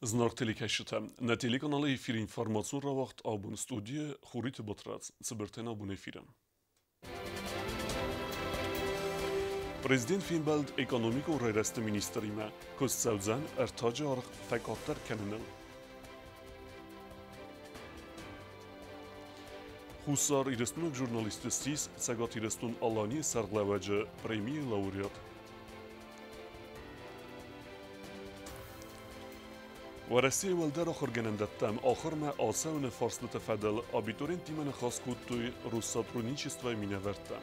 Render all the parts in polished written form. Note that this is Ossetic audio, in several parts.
Зынаргъ телекӕсджытӕ, нӕ телеканалы эфиры информацион рауагъд абон студийы Хуриты Батрадз, цыбыртӕн абон эфиры. Президент фембӕлд экономикон райрӕзты министримӕ, куыст цӕудзӕн ӕртаджы аргъ фӕкъаддӕр кӕныныл. Хуссар Ирыстонаг журналист ссис Цӕгат Ирыстон-Аланийы сӕргълӕууӕджы премийы лауреат. Уӕрӕсейы уӕлдӕр ахуыргӕнӕндӕттӕм ахуырмӕ ацӕуыны фарстыты фӕдыл абитуриенттимӕ ныхас кодтой Россотрудничествойы минӕвӕрттӕ.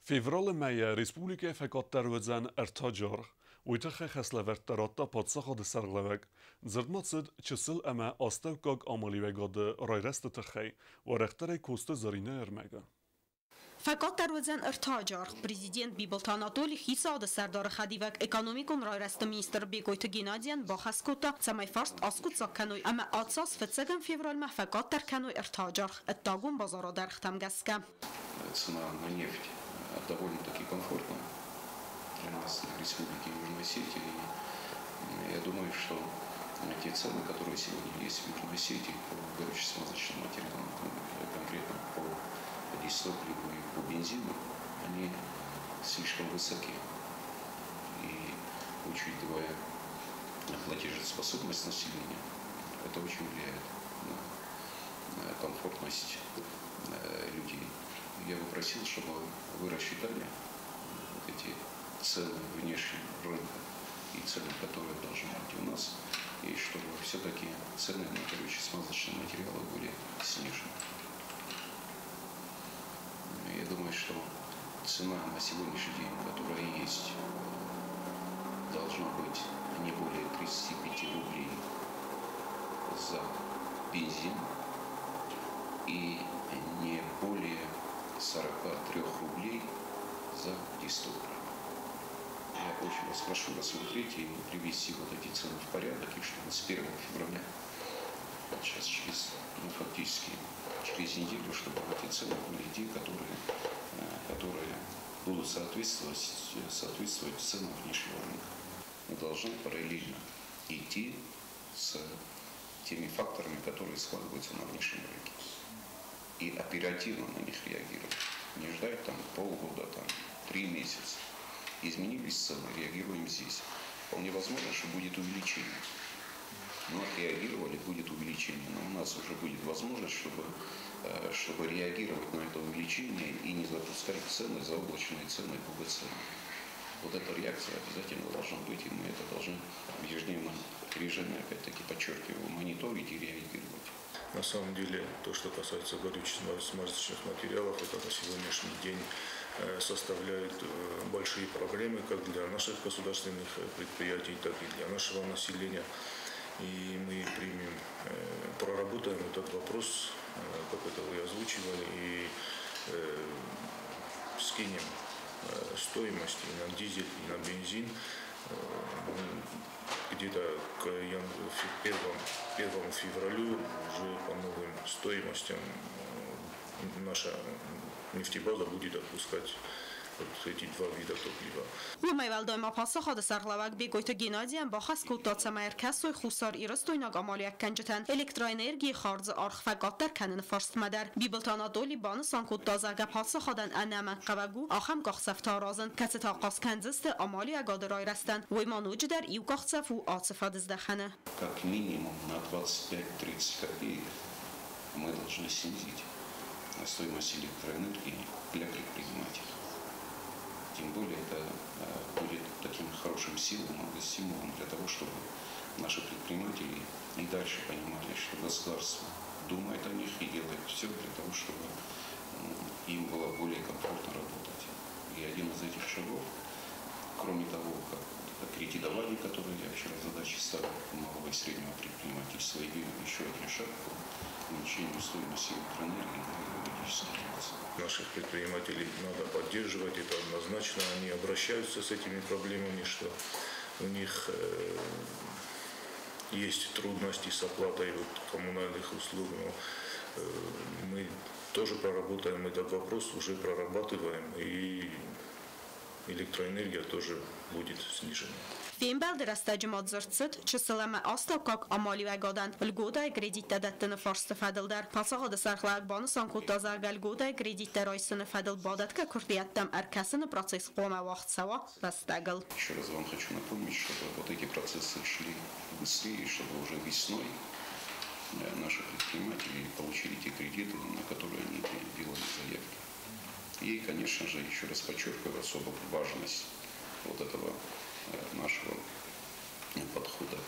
Февралы мӕйӕ республикӕйы фӕкъаддӕр уыдзӕн ӕртаджы аргъ. Уый тыххӕй хӕслӕвӕрдтӕ радта паддзахады сӕргълӕууӕг. Дзырд ма цыд чысыл ӕмӕ астӕуккаг амалиуӕгады райрӕзты тыххӕй, уӕрӕхдӕрӕй Коцты Зӕринӕ ӕрмӕгы. Фӕкъаддӕр уыдзӕн ӕртаджы аргъ. Президент Бибылты Анатоли хицауады сӕрдары хӕдивӕг экономикон райрӕзты министр Бекъойты Геннадийӕн бахӕс кодта, цӕмӕй фарст аскъуыддзаг кӕной ӕмӕ ацаз фыццӕгӕм февралмӕ фӕкъаддӕр кӕной ӕртаджы аргъ ӕддагон базарады ӕргътӕм гӕсгӕ. Цена на нефть довольно-таки комфортна для нас, для Республики Южная Осетия. И я думаю, что те цены, которые сегодня есть в Южной Осетии по горюче-смазочным материалам, конкретно по дизтопливу и по бензину, они слишком высоки. И учитывая платежеспособность населения, это очень влияет на комфортность людей. Я бы просил, чтобы вы рассчитали вот эти цены внешнего рынка и цены, которые должны быть у нас, и чтобы все-таки цены на горюче-смазочные материалы были снижены. Я думаю, что цена на сегодняшний день, которая есть, должна быть не более 35 рублей за бензин и не более 43 рублей за дизтопливо. Я очень вас прошу рассмотреть и привести вот эти цены в порядок, и чтобы с 1 февраля, вот сейчас через, ну, фактически через неделю, чтобы эти цены были те, которые будут соответствовать ценам внешнего рынка. Мы должны параллельно идти с теми факторами, которые складываются на внешнем рынке. И оперативно на них реагировать. Не ждать там полгода, там, 3 месяца. Изменились цены, реагируем здесь. Вполне возможно, что будет увеличение. Но отреагировали, будет увеличение. Но у нас уже будет возможность, чтобы реагировать на это увеличение и не запускать цены, заоблачные цены по БЦ. Вот эта реакция обязательно должна быть, и мы это должны в ежедневном режиме, опять-таки, подчеркиваю, мониторить и реагировать. На самом деле, то, что касается горюче-смазочных материалов, это на сегодняшний день составляет большие проблемы как для наших государственных предприятий, так и для нашего населения. И мы проработаем этот вопрос, как это вы озвучивали, и скинем стоимость и на дизель, и на бензин где-то к 1 февралю уже по новым стоимостям наша нефтебаза будет отпускать вот эти два вида топлива. Уымӕй уӕлдай ма паддзахады сӕргълӕууӕг Бекъойты Геннадийӕн бахӕс кодта, цӕмӕй ӕркӕсой Хуссар Ирыстойнаг амалиуӕггӕнджытӕн электроэнергийы хардзы аргъ фӕкъаддӕр кӕныны фарстмӕ дӕр. Бибылты Анатоли банысан кодта, зӕгъгӕ, паддзахадӕн ӕнӕмӕнгхъӕуӕг у ахӕм къахдзӕфтӕ аразын, кӕцытӕ ахъаз кӕндзысты амалиуӕгады райрӕзтӕн. Уый ма ноджыдӕр иу къахдзӕф у ацы фӕдыздӕхӕны. Как минимум на 25-30 копеек мы должны снизить стоимость электроэнергии для предпринимателей. Тем более это будет таким хорошим стимулом для того, чтобы наши предприниматели и дальше понимали, что государство думает о них и делает все для того, чтобы им было более комфортно работать. И один из этих шагов, кроме того, как кредитование, которое я вчера задачи ставил малого и среднего предпринимательства, и еще один шаг по уменьшению стоимости электроэнергии для юридических лиц. Наших предпринимателей надо поддерживать, это однозначно. Они обращаются с этими проблемами, что у них есть трудности с оплатой коммунальных услуг, но мы Тоже проработаем этот вопрос, уже прорабатываем, и электроэнергия тоже будет снижена. Фембӕлды рӕстӕджы ма дзырд цыд чысыл ӕмӕ астӕуккаг амалиуӕгадӕн льготӕйы кредиттӕ дӕттыны фарсты фӕдыл дӕр. Паддзахады сӕргълӕууӕг банысан кодта, зӕгъгӕ, льготӕйы кредиттӕ райсыны фӕдыл бадӕтгӕ куырдиӕттӕм ӕркӕсыны процесс хъуамӕ уагъд цӕуа рӕстӕгыл. Еще раз вам хочу напомнить, чтобы вот эти процессы шли быстрее, чтобы уже весной наши предприниматели получили те кредиты, на которые они делали заявки. И, конечно же, еще раз подчеркиваю особую важность вот этого нашего подхода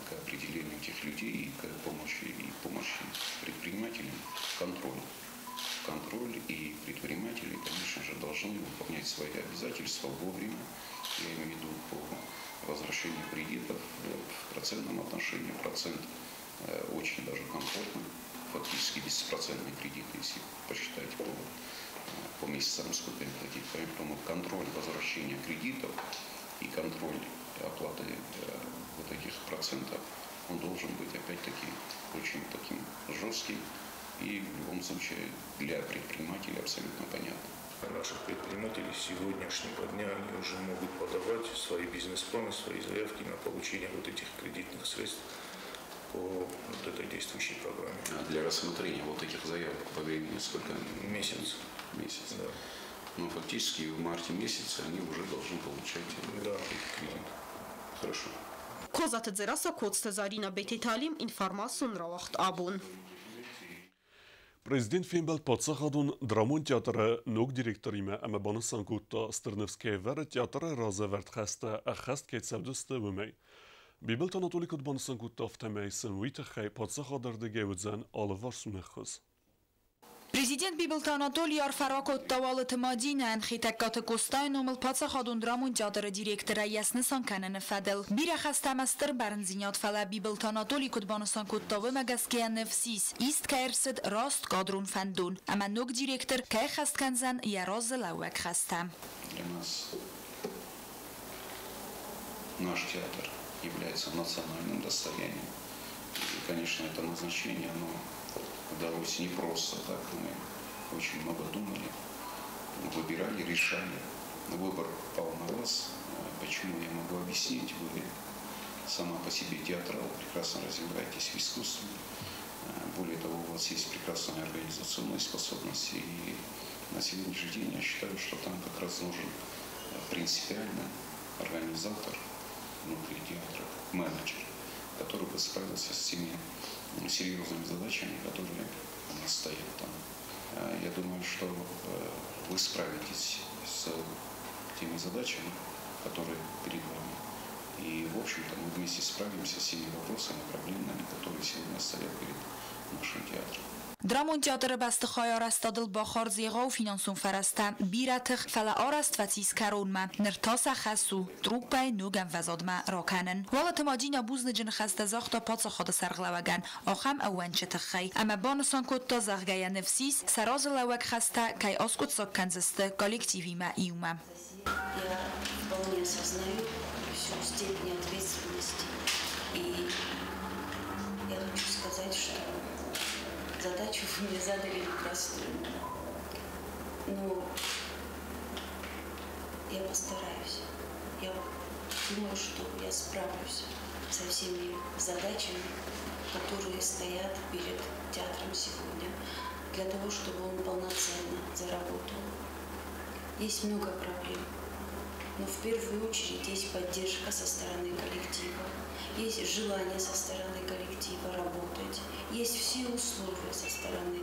к определению тех людей и к помощи предпринимателям, контроль. Контроль, и предприниматели, конечно же, должны выполнять свои обязательства вовремя, я имею в виду по возвращению кредитов в процентном отношении, процент очень даже комфортный, фактически беспроцентный кредит, если посчитать по месяцам, сколько им платить. Поэтому контроль возвращения кредитов и контроль оплаты вот этих процентов, он должен быть опять-таки очень таким жестким и в любом случае для предпринимателей абсолютно понятно. Наших предпринимателей с сегодняшнего дня они уже могут подавать свои бизнес-планы, свои заявки на получение вот этих кредитных средств по вот этой действующей программе. А для рассмотрения вот этих заявок по времени сколько? Месяц. Месяц. Да. Но фактически в марте месяце они уже должны получать кредит. Хорошо. Козаты Дзераса, Коцты Зарина, Бетиталим, информацион рауагъд Абон. Президент фембӕлд паддзахадон драмон театры ног директоримӕ ӕмӕ банысан кодта, стыр ныфс кӕй ӕвӕры театры разӕвӕрд хӕстӕ ӕххӕст кӕй цӕудзысты, уымӕй. Бибылты Анатоли куыд банысан кодта, афтӕмӕй сын уый тыххӕй паддзахады ӕрдыгӕй уыдзӕн алыварсон ӕххуыс. Президент Бибылты Анатолий арфӕ ракодта Уалыты Мадинӕйӕн Хетӕгкаты Къостайы номыл паддзахадон драмон театры директорӕй йӕ снысан кӕныны фӕдыл. Бирӕ хӕстӕ ӕмӕ стыр бӕрндзинад, фӕлӕ Бибылты Анатолий куыд банысан кодта, уымӕ гӕсгӕ йӕ ныфс ис, ист кӕй ӕрцыд раст кадрон фӕндон ӕмӕ ног директор кӕй ӕххӕст кӕндзӕн йӕ разылӕууӕг хӕстӕ. Для нас наш театр является национальным достоянием. И, конечно, это назначение, оно далось не просто так. Мы очень много думали, выбирали, решали. Выбор пал на вас. Почему, я могу объяснить. Вы сама по себе театрал, прекрасно разбираетесь в искусстве. Более того, у вас есть прекрасная организационная способность. И на сегодняшний день я считаю, что там как раз нужен принципиально организатор внутри театра, менеджер, который бы справился с теми серьезными задачами, которые у нас стоят там. Я думаю, что вы справитесь с теми задачами, которые перед вами. И, в общем-то, мы вместе справимся с теми вопросами проблемными, которые сегодня стоят перед нашим театром. Драмон театры бӕстыхайы арӕзтадыл бахардз егъау финансон фӕрӕзтӕ, бирӕ тых, фӕлӕ арӕзт фӕцис кӕронмӕ. Ныр та сӕ хӕс у труппӕйы ног ӕмвӕзадмӕ ракӕнын. Уалыты Мадинӕ бузныджы ныхӕстӕ загъта паддзахады сӕргълӕууӕгӕн ахӕм ӕууӕнчы тыххӕй ӕмӕ банысан кодта, зӕгъгӕ, йӕ ныфс ис, сӕ разылӕууӕг хӕстӕ кӕй аскъуыддзаг кӕндзысты коллективимӕ иумӕ. Я вполне осознаю всю степень ответственности, и я хочу сказать, что задачу вы мне задали непростую, но я постараюсь. Я думаю, что я справлюсь со всеми задачами, которые стоят перед театром сегодня, для того, чтобы он полноценно заработал. Есть много проблем, но в первую очередь есть поддержка со стороны коллектива, есть желание со стороны коллектива работать, есть все условия со стороны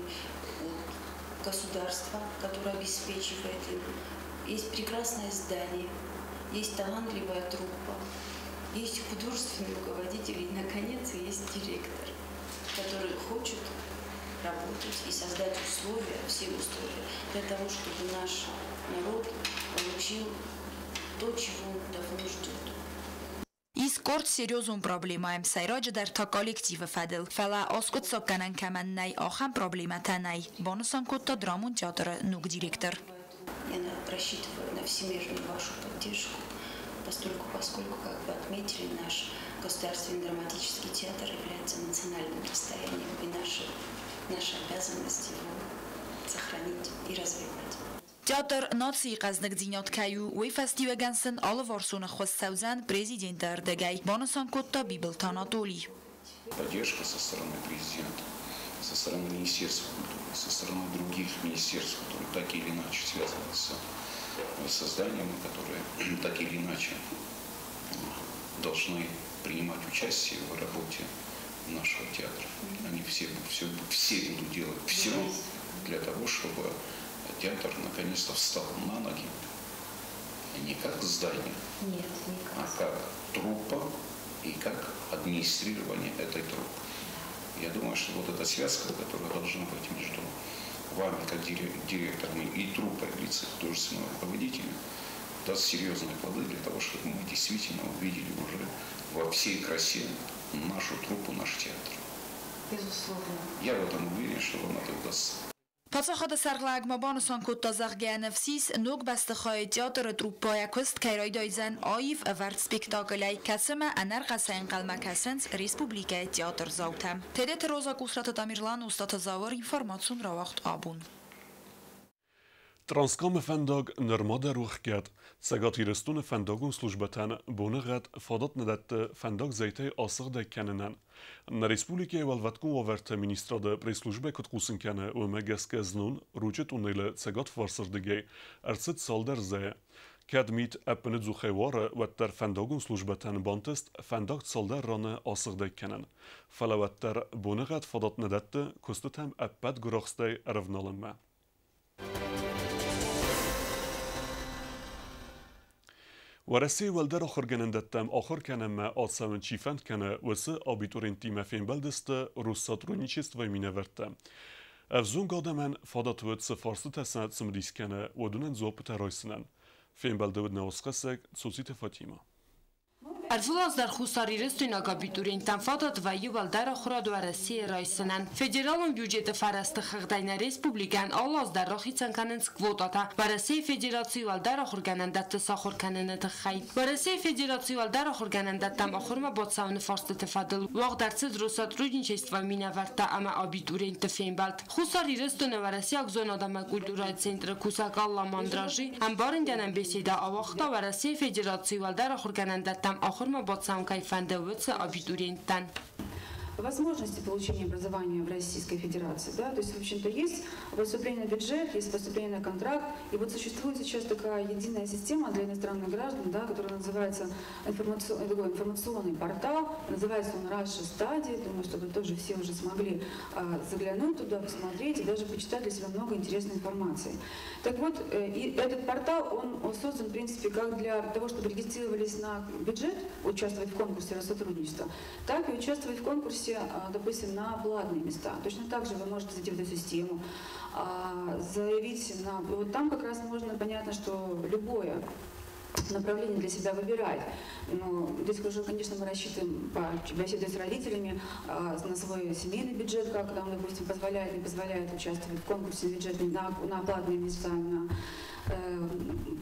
государства, которое обеспечивает им, есть прекрасное здание, есть талантливая труппа, есть художественный руководитель и, наконец, есть директор, который хочет работать и создать условия, все условия для того, чтобы наш народ получил то, чего он давно ждет. Ис къорд серьезон проблемӕ, сӕйраджыдӕр та коллективы фӕдыл, фӕлӕ аскъуыддзаггӕнӕн кӕмӕн нӕй, ахӕм проблемӕтӕ нӕй, банысан кодта драмон театры ног директор. Я рассчитываю на всемирную вашу поддержку, поскольку, как вы отметили, наш государственный драматический театр является национальным достоянием, и наши Наша обязанность его сохранить и развивать. Театр нацийы хъӕздыгдзинад кӕй у, уый фӕстиуӕгӕн сын алыварсон ӕххуыс цӕудзӕн президенты ӕрдыгӕй, банысан кодта Бибылты Анатоли. Поддержка со стороны президента, со стороны Министерства культуры, со стороны других министерств, которые так или иначе связаны с созданием, которые так или иначе должны принимать участие в работе нашего театра. Они все будут делать все для того, чтобы театр наконец-то встал на ноги. И не как здание, Нет, не как. а как труппа и как администрирование этой труппы. Я думаю, что вот эта связка, которая должна быть между вами, как директором, и труппой в лице художественного руководителя, даст серьезные плоды для того, чтобы мы действительно увидели уже во всей красе нашу труппу, наш театр. Безусловно. Я в этом уверен, что вам это удастся. Паддзахады сӕргълӕууӕг ма банысан кодта, зӕгъгӕ, ныфс ис, ног бӕстыхайы театры труппӕйӕ куыст кӕй райдайдзӕн аив ӕвӕрд спектаклӕй, кӕцымӕ ӕнӕрхъӕцӕй ӕнхъӕлмӕ кӕсынц республикӕйы театрдзаутӕ. Тедеты Роза, Къусраты Тамерлан, Устаты Зауыр, информацион рауагъд «Абон». Транскамы фӕндаг нырма дӕр у ӕхгӕд. Цӕгат Ирыстоны фӕндагон службӕтӕн боныгъӕд фадат нӕ дӕтты фӕндаг зӕйтӕй асыгъдӕг кӕнынӕн. Нӕ республикӕйы Уӕлвӕткон уавӕрты министрады пресс-службӕ куыд хъусын кӕны, уымӕ гӕсгӕ знон Ручъы тъунелы цӕгатварсырдыгӕй ӕрцыд цалдӕр зӕйы. Кӕд мит ӕппынӕдзухӕй уары, уӕддӕр фӕндагон службӕтӕн бантыст фӕндаг цалдӕр раны асыгъдӕг кӕнын. Фӕлӕ уӕддӕр боныгъӕд фадат нӕ дӕтты куыстытӕм ӕппӕт гуырахстӕй ӕрӕвналынмӕ. Уӕрӕсейы уӕлдӕр ахуыргӕнӕндӕттӕм ахуыр кӕнынмӕ ацӕуын чи фӕнд кӕны, уыцы абитуриенттимӕ фембӕлдысты Россотрудничествойы минӕвӕрттӕ. Ӕвзонг адӕмӕн фадат уыд, цы фарстытӕ сӕ цымыдис кӕны, уыдонӕн дзуаппытӕ райсынӕн. Фембӕлды уыд нӕ уацхӕссӕг Цоциты Фатимӕ. Ӕрвылаз дӕр хуссарирыстойнаг абитуриенттӕн фадат вӕййы уӕлдӕр ахуырад Уӕрӕсейы райсынӕн. Федералон бюджеты фӕрӕзты хыгъдӕй нӕ республикӕйӕн алы аз дӕр рахицӕн кӕнынц квотатӕ Уӕрӕсейы Федерацийы уӕлдӕр ахуыргӕнӕндӕтты сахуыр кӕныны тыххӕй. Уӕрӕсейы Федерацийы уӕлдӕр ахуыргӕнӕндӕттӕм ахуырмӕ бацӕуыны фарстыты фӕдыл уагъд ӕрцыд Россотрудничествойы минӕвӕрттӕ ӕмӕ абитуриентты фембӕлд. Хуссар Ирыстоны Уӕрӕсейаг зонад ӕмӕ культурӕйы центры кусӕг Алла Мандражи ӕмбарынгӕнӕн беседӕ ауагъта Уӕрӕсейы Федерацийы уӕлдӕр ахуыргӕнӕндӕттӕм ахуырмӕ бацӕуын кӕй фӕнды, уыцы абитуриенттӕн. Возможности получения образования в Российской Федерации. Да? То есть, в общем-то, есть поступление на бюджет, есть поступление на контракт. И вот существует сейчас такая единая система для иностранных граждан, да, которая называется такой информационный портал. Называется он Russia Study. Думаю, чтобы тоже все уже смогли заглянуть туда, посмотреть и даже почитать для себя много интересной информации. Так вот, и этот портал, он создан, в принципе, как для того, чтобы регистрировались на бюджет, участвовать в конкурсе Россотрудничества, так и участвовать в конкурсе, допустим, на платные места. Точно так же вы можете зайти в эту систему, заявить на... Вот там как раз можно, понятно, что любое направление для себя выбирать. Но здесь уже, конечно, мы рассчитываем, беседуя с родителями, на свой семейный бюджет, как там, допустим, позволяет, не позволяет участвовать в конкурсе бюджетный на платные места.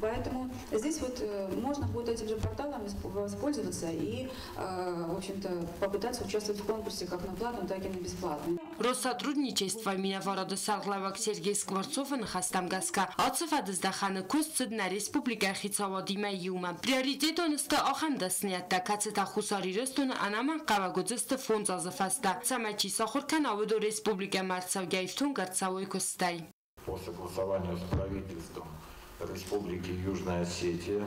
Поэтому здесь вот можно будет этим же порталом воспользоваться и, в общем-то, попытаться участвовать в конкурсе как на платном, так и на бесплатном. Россотрудничествойы минӕварады сӕргълӕууӕг Сергей Скворцовы ныхӕстӕм гӕсгӕ, ацы фӕдыздӕхӕны куыст цыд нӕ республикӕйы хицауадимӕ иумӕ. Приоритетон сты ахӕм дӕсныйӕдтӕ, кӕцытӕ Хуссар Ирыстоны ӕнӕмӕнгхъӕуӕг уыдзысты 5 азы фӕстӕ, цӕмӕй чи сахуыр кӕна, уыдон республикӕмӕ ӕрцӕугӕ ифтонг ӕрцӕуой куыстӕй. По согласованию с правительством Республики Южная Осетия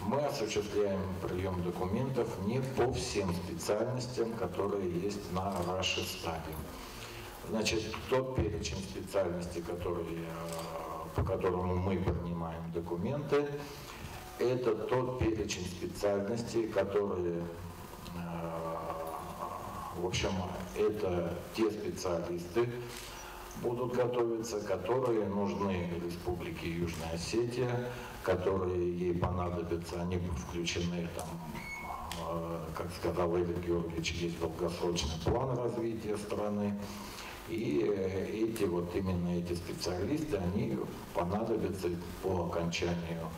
мы осуществляем прием документов не по всем специальностям, которые есть на Russia Study. Значит, тот перечень специальностей, по которому мы принимаем документы, это тот перечень специальностей, которые, в общем, это те специалисты будут готовиться, которые нужны Республике Южная Осетия, которые ей понадобятся, они включены там, как сказал Игорь Георгиевич, есть долгосрочный план развития страны. И именно эти специалисты, они понадобятся по окончанию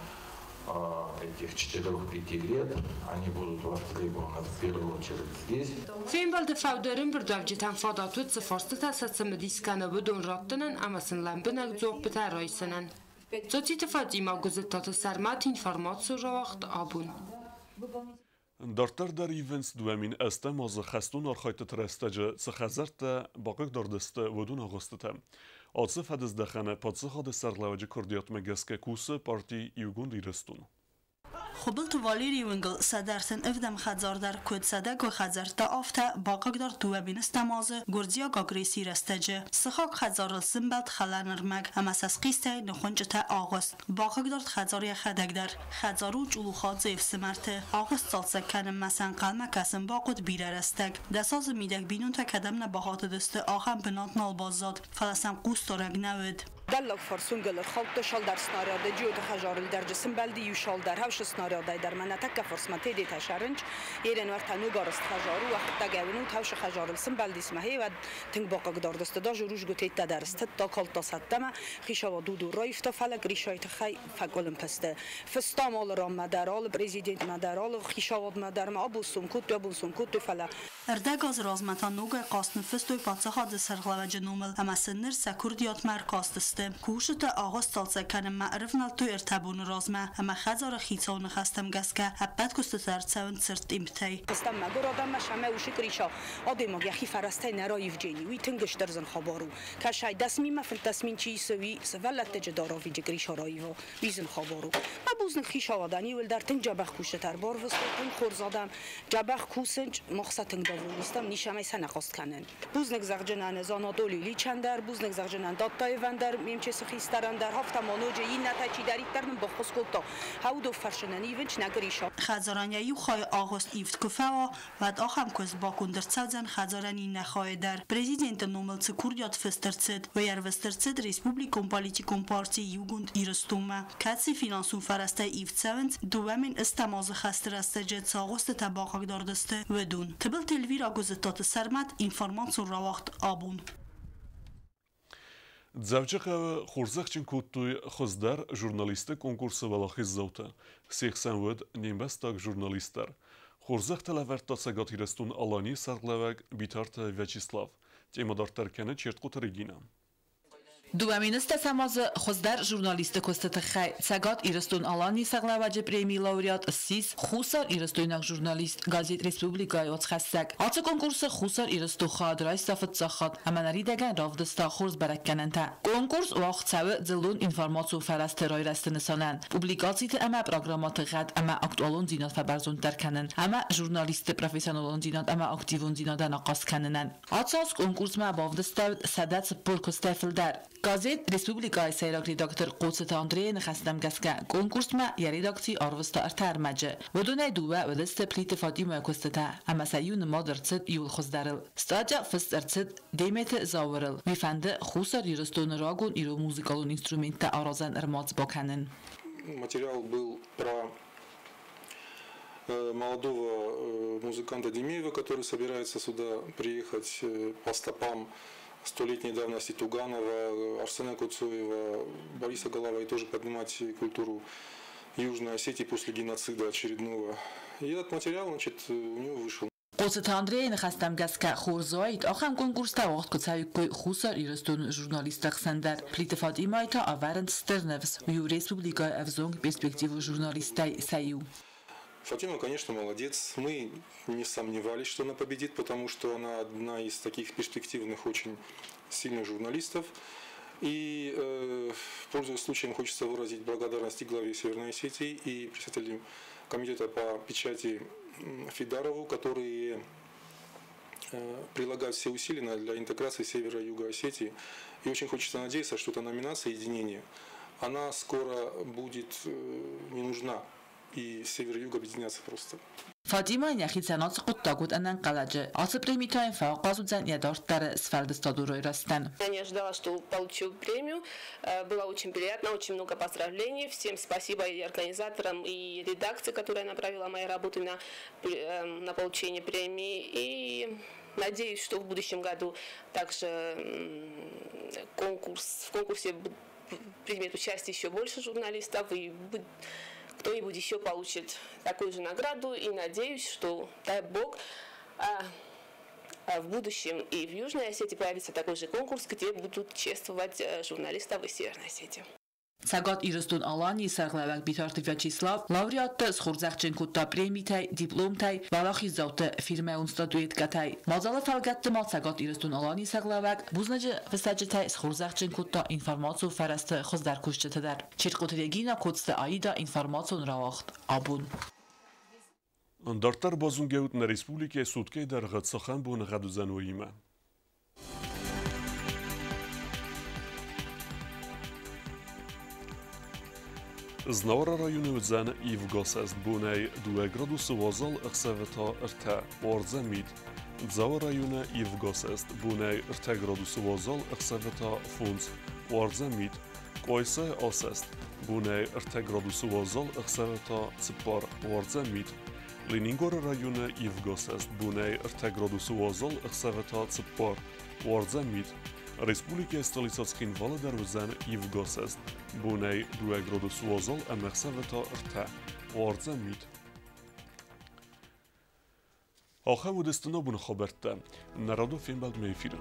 этих 4-5 лет, они будут востребованы в первую очередь здесь. Фембӕлды фӕуды ӕрӕмбырдуӕвджытӕн фадат уыд цы фарстытӕ сӕ цымыдис кӕны, уыдон раттынӕн ӕмӕ сын лӕмбынӕг дзуаппытӕ райсынӕн. Цоциты Фатимӕ, Гуызыттаты Сӕрмӕт, информацион рауагъд Абон. Дарддӕр дӕр ивынц 2008 азы хӕстон архайдтыты рӕстӕджы цы хӕдзӕрттӕ бахъыгдард сты, уыдон агъуыстытӕ. Ацы фӕдыздӕхӕны паддзахады сӕргълӕууӕджы куырдиатмӕ гӕсгӕ кусы парти Иугонд Ирыстон. Хуыбылты Валерийы уынгыл 137 хӕдзар дӕр куыд сӕдӕгай хӕдзӕрттӕ, афтӕ бахъыгдард 2008 азы гуырдзиаг агрессийы рӕстӕджы. Сыхаг хӕдзарыл сымбӕлд хӕлӕн ӕрмӕг ӕмӕ сӕ схъистӕй ныххуынчъытӕ агъуыст. Бахъыгдард хӕдзар йӕхӕдӕг дӕр. Хӕдзар у Чъулухадзейы ӕфсымӕрты. Агъуыст цалцӕг кӕнынмӕ сӕ ӕнхъӕлмӕ кӕсын бахъуыд бирӕ рӕстӕг. 10 азы мидӕг бинонтӕ кӕдӕм нӕ бахатыдысты, ахӕм бынат нал баззад, фӕлӕ сӕм хъусдарӕг нӕ уыд. Дӕллаг фарс уынгыл ӕрхаудта шалдар снаряды, Джиоты хӕдзарыл дӕр джы сымбӕлди иу шалдар, хӕвсы снарядӕй дӕр мӕнӕ тӕккӕ фарсмӕ Тедетӕ сӕрынч, ерен уӕртӕ ногарызт хӕдзар у, уӕхӕдӕг ӕвынут, хӕвсы хӕдзарыл сымбӕлдис мӕ хевӕд тынг бахъыгдардысты, даже рузгуытӕ дӕр стыдта, калдта сӕттӕмӕ, хицауад уыдон раивта, фӕлӕ Гришайы тыххӕй фӕкъуылымпы сты. Фыстам алы ранмӕ дӕр, алы президентмӕ дӕр, алы хицауадмӕ дӕр, ӕмӕ абон сом кодтой, абон сом кодтой, фӕлӕ Ӕрдӕг азы размӕ та ногӕй хъаст ныффыстой паддзахады сӕргълӕууӕджы номыл ӕмӕ сын ныр сӕ куырдиатмӕ ӕркастысты. Кусджытӕ агъуыст цалцӕг кӕнынмӕ ӕрывнӕлдтой ӕртӕ боны размӕ ӕмӕ хӕдзары хицауы ныхӕстӕм гӕсгӕ ӕппӕт куыстытӕ ӕрцӕуынц цырд темптӕй. Хъызтам мӕгуыр адӕммӕ, сӕмӕ уышы Гриша адӕймаг йӕхи фӕрӕзтӕй нӕ раивджени, уый тынг стыр зын хабар у. Кӕсай, 10 000-мӕ 15 000 чи исы, уый сывӕллӕтты даравиджы Гриша раива, уый зын хабар у. Мӕ бузныг хицауадӕн, иуылдӕр тынг дзӕбӕх кусджытӕ ӕрбарвыстой, тынг хорз адӕм, дзӕбӕх кусынц, мах сӕ тынг довольны стӕм, ницӕмӕй сӕ нӕ хъаст кӕнын. Бузныг зӕгъджынӕн ӕз Анатолий Ильичӕн дӕр, бузныг зӕгъджынӕн Даттаевӕн дӕр, ме МЧС-ы хистӕрӕн дӕр, афтӕ ма ноджы иннӕтӕ чидӕриддӕр нын баххуыс кодта. Хӕудов фӕрсынӕн ивынч нӕ Гриша. Хӕдзарӕн йӕ иу хайы агъуыст ивд куы фӕуа, уӕд ахӕм куыст баконд ӕрцӕудзӕн хӕдзарӕн иннӕ хайы дӕр. Президенты номыл цы курдиат фыст ӕрцыд, уый ӕрвыст ӕрцыд республикон политикон парти Иугонд Ирыстонмӕ, кӕцы финансон фӕрӕзтӕй ивд цӕуынц, 2008 азы хӕсты рӕстӕджы цы агъуыстытӕ бахъыгдард сты, уыдон. Тыбылты Эльвира, Гуызыттаты Сӕрмӕт, информацион рауагъд Абон. Дзӕуджыхъӕуы хорзӕхджын кодтой хуыздӕр журналистты конкурсы уӕлахиздзаутӕ. Се хсӕн уыд не мбӕстаг журналист дӕр. Хорзӕхтӕ лӕвӕрдта Цӕгат Ирыстон-Аланийы сӕргълӕууӕг Битарты Вячеслав. Темӕ дарддӕр кӕны Чертхъоты Регинӕ. 2010 азы хуыздӕр журналисты куысты тыххӕй Цӕгат Ирыстон-Аланийы сӕргълӕууӕджы премийы лауреат ссис хуссар-ирыстойнаг журналист, газет «Республикӕйы» уацхӕссӕг. Ацы конкурсы Хуссар Ирыстон хайад райста фыццаг хатт ӕмӕ ныридӕгӕн равдыста хорз бӕрӕггӕнӕнтӕ. Конкурс уагъд цӕуы дзыллон информацион фӕрӕзты райрӕзты нысанӕн, публикациты ӕмӕ программӕты гъӕд ӕмӕ актуалондзинад фӕбӕрзонддӕр кӕнын ӕмӕ журналистты профессионалондзинад ӕмӕ активондзинадӕн ахъаз кӕнынӕн. Ацы аз конкурсмӕ бавдыстӕуыд 140 куыстӕй фылдӕр. Газет «Республикӕйы» сӕйраг редактор Хъоцыты Андрейы ныхӕстӕм гӕсгӕ, конкурсмӕ йӕ редакци арвыста ӕртӕ ӕрмӕджы. Уыдонӕй дыууӕ уыдысты Плиты Фатимӕйы куыстытӕ ӕмӕ сӕ иу нымад ӕрцыд иууыл хуыздӕрыл. Статья фыст ӕрцыд Деметы Зауырыл. Уый фӕнды Хуссар Ирыстоны рагон ирон музыкалон инструменттӕ аразӕн ӕрмадз бакӕнын. Материал был про молодого музыканта Демеева, который собирается сюда приехать по стопам столетней давности Туганова, Арсена Куцоева, Бориса Голава и тоже поднимать культуру Южной Осетии после геноцида очередного. И этот материал, значит, у него вышел. Хъоцыты Андрейы ныхӕстӕм гӕсгӕ, хорз уаид, ахӕм конкурстӕ уагъд куы цӕуиккой Хуссар Ирыстоны журналистты хсӕн дӕр. Плиты Фатимӕйы та ӕвӕрынц стыр ныфс, уый у республикӕйы ӕвзонг перспективон журналисттӕй сӕ иу. Фатима, конечно, молодец. Мы не сомневались, что она победит, потому что она одна из таких перспективных, очень сильных журналистов. И, пользуясь случаем, хочется выразить благодарность и главе Северной Осетии, и председателю комитета по печати Фидарову, которые прилагают все усилия для интеграции севера и юга Осетии. И очень хочется надеяться, что эта номинация «Единение», она скоро будет не нужна, и север и юг объединятся просто. Фатимӕйӕн йӕхицӕн ацы хъуыддаг уыд ӕнӕнхъӕлӕджы. Ацы преми та йын фӕахъаз уыдзӕн йӕ дарддӕры сфӕлдыстадон райрӕзтӕн. Я не ожидала, что получу премию. Было очень приятно, очень много поздравлений. Всем спасибо и организаторам, и редакции, которая направила мои работы на получение премии. И надеюсь, что в будущем году также в конкурсе примет участие еще больше журналистов и кто-нибудь еще получит такую же награду. И надеюсь, что, дай Бог, в будущем и в Южной Осетии появится такой же конкурс, где будут чествовать журналистов из Северной Осетии. Цӕгат Ирыстон-Аланийы сӕргълӕууӕг Битарты Вячеслав лауреатты схорзӕхджын кодта премитӕй, дипломтӕй, уӕлахиздзауты фирмӕйон статуэткӕтӕй. Мадзалы фӕлгӕтты ма Цӕгат Ирыстон-Аланийы сӕргълӕууӕг бузныджы фыстӕджытӕй схорзӕхджын кодта информацион фӕрӕзты хуыздӕр кусджыты дӕр. Чертхъоты Регина, Коцты Аида, информацион рауагъд «Абон». Дарддӕр базонгӕ ут нӕ республикӕйы суткӕйы дӕргъы цахӕм боныгъӕд уыдзӕн, уыимӕ. Знауыры районы уыдзӕн ивгӕсӕст бонӕй 2 градусы уазал, ӕхсӕвы та 3, уардзӕн мит. Дзауы районы ивгӕсӕст бонӕй 3 градусы уазал, ӕхсӕвы та 5, уардзӕн мит. Къуайсайы асӕст бонӕй 3 градусы уазал, ӕхсӕвы та 4, уардзӕн мит. Ленингоры районы ивгӕсӕст бонӕй 3 градусы уазал, ӕхсӕвы та 4, уардзӕн мит. Республикӕйы столицӕ Цхинвалы дӕр уыдзӕн ивгӕсӕст бонӕй 2 градусы уазал ӕмӕ ӕхсӕвы та 3, уардзӕн мит. Ахӕм уыдысты нӕ боны хабӕрттӕ. Нӕ радон фембӕлдмӕ эфиры.